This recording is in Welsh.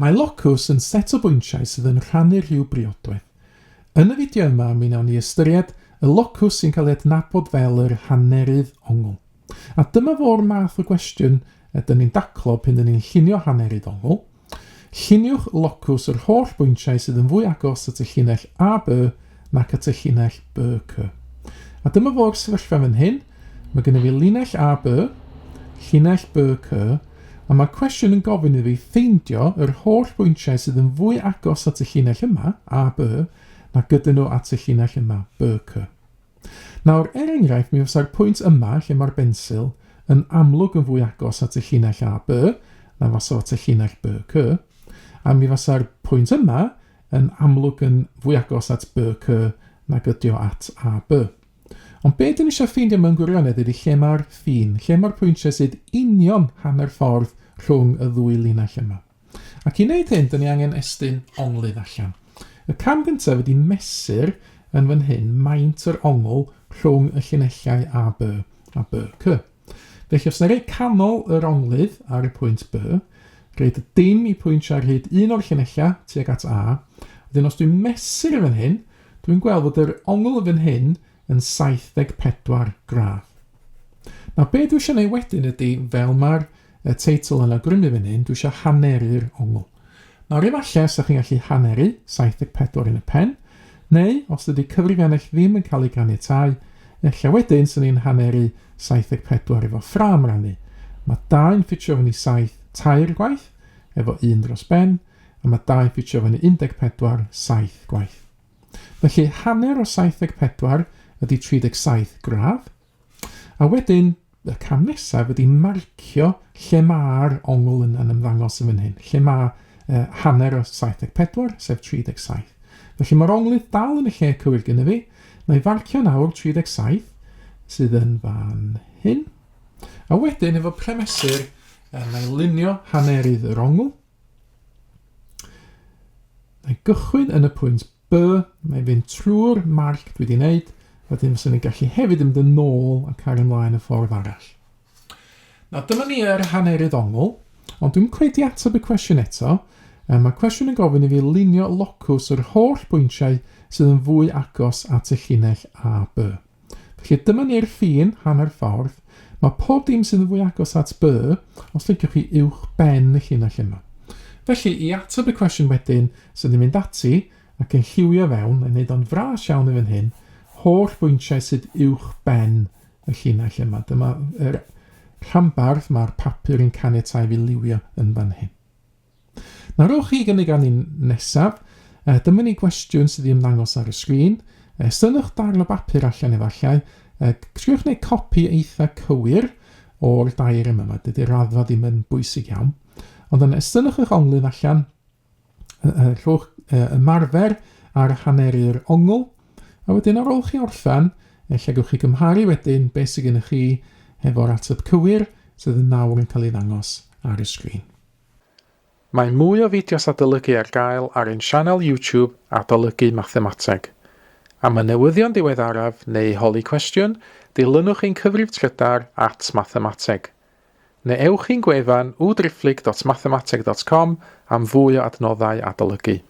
Mae locws yn set o bwyntiau sydd yn rhannu rhyw briodwedd. Yn y fideo yma mi wnawn ni ystyried y locws sy'n cael ei adnabod fel yr hanerydd ongl. A dyma fo'r math o gwestiwn ydyn ni'n daclo pan dyn ni'n llunio hanerydd ongl. Lluniwch locws yr holl bwyntiau sydd yn fwy agos at y llinell AB nac at y llinell BC. A dyma fo'r sefyllfa fan hyn. Mae gennym fi linell AB, llinell BC, a mae'r cwestiwn yn gofyn i fi ffeindio yr holl bwyntiau sydd yn fwy agos at y llinell yma, AB, nag ydyn nhw at y llinell yma, BC. Nawr, er enghraifft, mi fysa'r pwynt yma, lle mae'r bensil, yn amlwg yn fwy agos at y llinell AB na fasa at y llinell BC, a mi fysa'r pwynt yma yn amlwg yn fwy agos at BC nag ydi o at AB. Ond be dyn ni eisiau ffeindio mewn gwirionedd ydy lle mae'r ffin, lle mae'r pwyntiau sydd union hanner ffordd rhwng y ddwy linell yma. Ac i wneud hyn, dyn ni angen estyn onglydd allan. Y cam gyntaf ydy mesur yn fan hyn maint yr ongl rhwng y llinellau AB a BC. Felly os na rei canol yr onglydd ar y pwynt B, rhaid y dim i pwyntio ar hyd un o'r llinellau tuag at A, wedyn os dwi'n mesur yn fan hyn, dwi'n gweld fod yr ongl yn fan hyn yn 74 gradd. Nawr be dwi eisiau gwneud wedyn ydy, fel mae'r y teitl yn awgrymu fan hyn, dwi eisiau haneru'r ongl. Nawr efallai sa chi'n gallu haneru 74 yn y pen, neu os dydy cyfrifiannell ddim yn cael ei ganiatáu, ella wedyn sy'n ni'n haneru 74 efo ffrâm rannu. Mae 2 yn ffitio fyny 7 tair gwaith, efo 1 dros ben, a mae 2 yn ffitio fyny 14 saith gwaith. Felly hanner o 74 ydy 37 gradd. A wedyn, y cam nesaf ydy marcio lle mae'r ongl yn, yn ymddangos yn fan hyn, lle mae hanner o 74, sef 37. Felly mae'r onglydd dal yn y lle cywir gyda fi. Na i farcio nawr 37, sydd yn fan hyn. A wedyn, efo premesur, na i lunio hanerydd yr ongl. Na i gychwyn yn y pwynt B, na i fynd trwy'r marc dwi wedi wneud, wedyn fyswn i'n gallu hefyd mynd yn ôl a cario ymlaen y ffordd arall. Nawr dyma ni yr hanerydd ongl, ond dwi'n cweit i ateb y cwestiwn eto. Mae'r cwestiwn yn gofyn i fi lunio locws yr holl bwyntiau sydd yn fwy agos at y llinell AB. Felly dyma ni'r ffin, hanner ffordd. Mae pob dim sydd yn fwy agos at B, os liciwch chi, uwch ben y llinell yma. Felly, i ateb y cwestiwn wedyn, sydd yn mynd ati ac yn lliwio fewn, yn neud o'n fras iawn yn fan hyn, holl bwyntiau sydd uwch ben y llinell yma. Dyma yr rhanbarth mae'r papur yn caniatáu fi liwio yn fan hyn. Nawr rhowch chi gynnig arni nesaf. Dyma ni gwestiwn sydd i ymddangos ar y sgrin. Synnwch darn o bapur allan efallai. Triwch wneud copi eitha cywir o'r dair yma. Mae dydy'r raddfa ddim yn bwysig iawn. Ond yna estynnwch eich onglydd allan, rhowch ymarfer ar haneru'r ongl, a wedyn ar ôl chi orffen, ella gewch chi gymharu wedyn beth sydd gennych chi hefo'r ateb cywir sydd yn nawr yn cael ei ddangos ar y sgrin. Mae mwy o fideos adolygu ar gael ar ein sianel YouTube Adolygu Mathemateg. Am y newyddion diweddaraf neu i holi cwestiwn, dilynwch ein cyfrif trydar at mathemateg. Neu ewch i'n gwefan www.mathemateg.com am fwy o adnoddau adolygu.